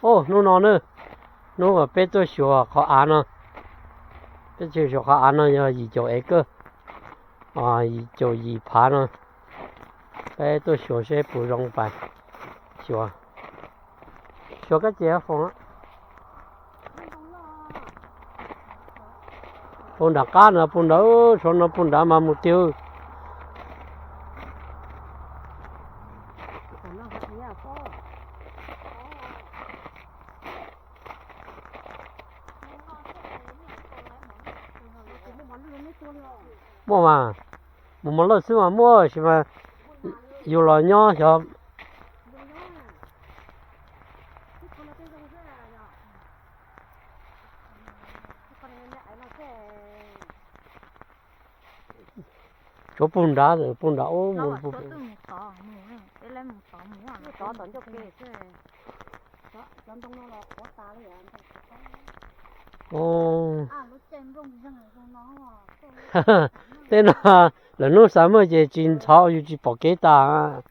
Ub, hnub no na, hnub uas peb tuaj xyuas qhov av no, peb tuaj xyuas qhov av no yog yim caum acre, yim caum yim phav no, peb tuaj xyuas seb puas zoo pais xyuas. Xyuas kab ces foom. Puag nram qab no, puag nrad, tshuav no puag nrad mas mus tiag. Muaj mas, mus mos lawj xwb mas muaj, tab sis mas yus los nyob xyov. Tshuav puag nrad, puag nrad ub. Tej no lawv hnub summer ces tsis ntxhov, yus tsis pom kev tas.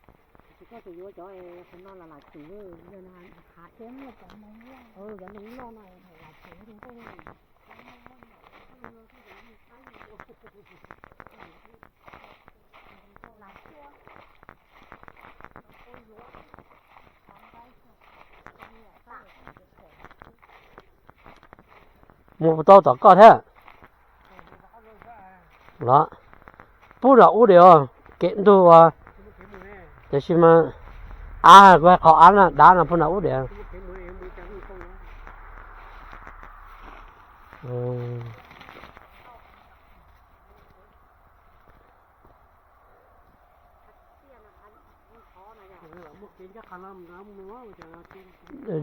Mus puas tau tom koj thiab los? Pub nram ub diam, kev ntug as. Tiam sis mas, a, kuv hais qhov av na, dav no pub nram ub diam.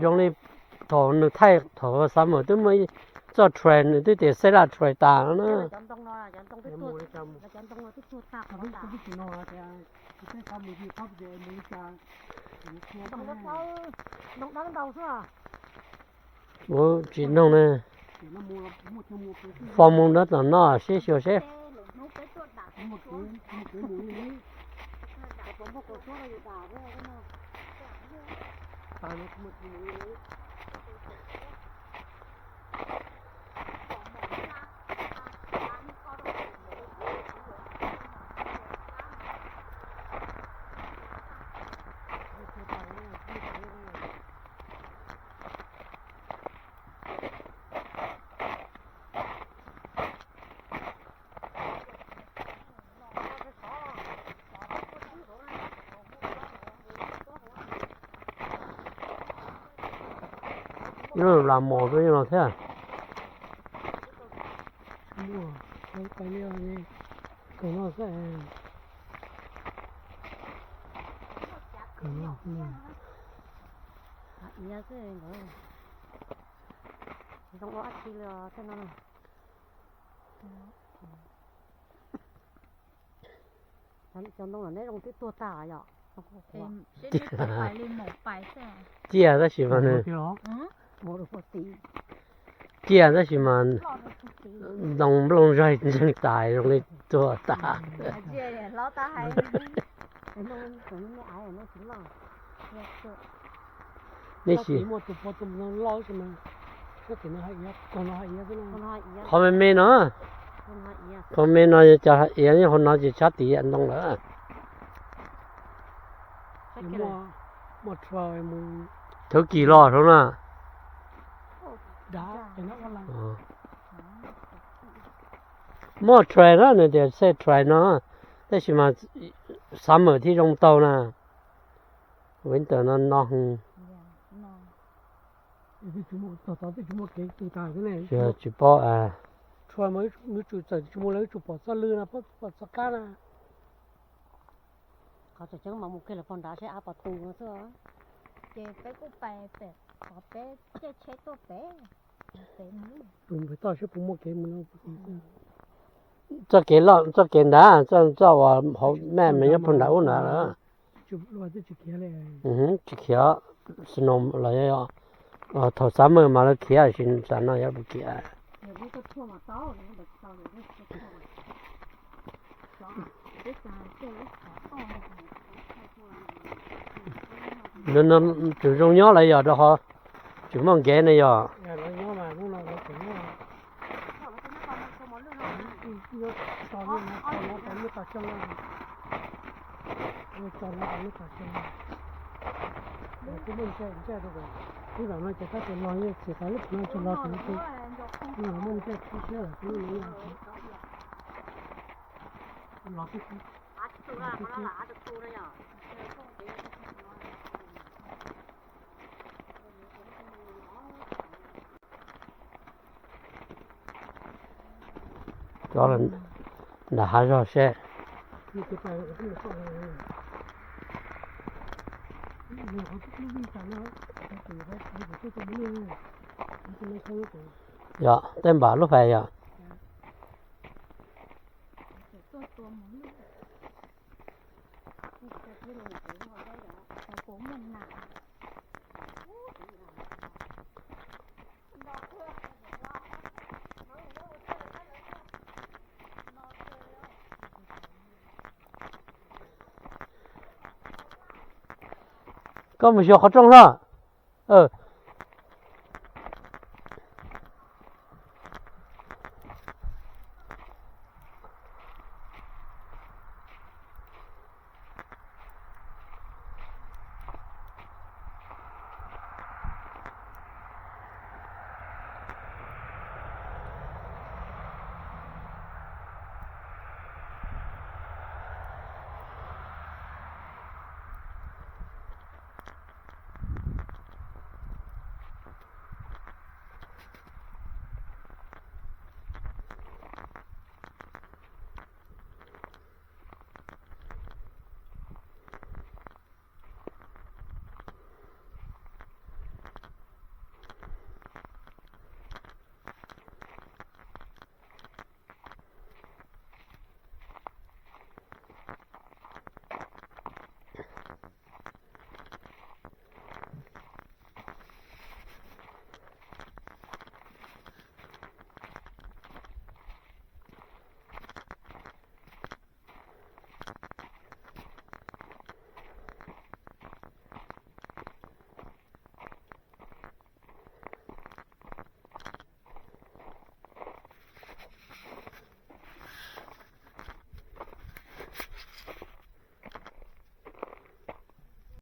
Zoo li thaum nws thaij thaum summer twb muaj txoj trail, nws twb tias set up trail tas no na. Ua tsis noog ne. Fo mus nrad tom no seb xyuas seb. Ib lub las mos rau no thiab. Muaj, tais liaj, kawg no xwb. Kawg no xwb. Hav iav xwb nkawd. Zoo ua dab tsi li os tej no. Cov ntoo no neb zoo twb tuag tag yom. Ciaj tab sis mas nws, ciaj tab sis mas ntoo nplooj zaig ntseeg tas zoo li tuag tas. Neb sis, qhov me me no, qhov me no yog cov hav iav, hauv no ces tshab tim yam ntoo lawm. Thov kis los hauv na. Muaj trail na, nws tias xej trail no, tab sis mas summer thiaj zoo tau na. Winter no no. Tsis paub. Nws tsum txawm tsis mus lawv tsum pom txoj lw no, pom txoj qab na. Qhov tseem ceeb mas mus kiag lawm pog nrad seb av pom tus no xwb. Ces peb kuj pais pem qhov peb caij tsheb tuaj pem, pem mus. Tus npawg toj seb puas muaj kev mus no. Txoj kev loj, txoj kev nrad, txoj uas hauv maj mas nyob puag nrad ub nrad lawm. Tsis khiav, snow los yog thaum summer mas lawv khiav, tab sis tam no yuav puas khiav. No, no, tseem zoo nyob lawm yog rau qhov Tsis muaj nkev ne yog. Nram hav zog seb. Yog tej npam lub fais yog. Koj mus xyuas qhov rooj los?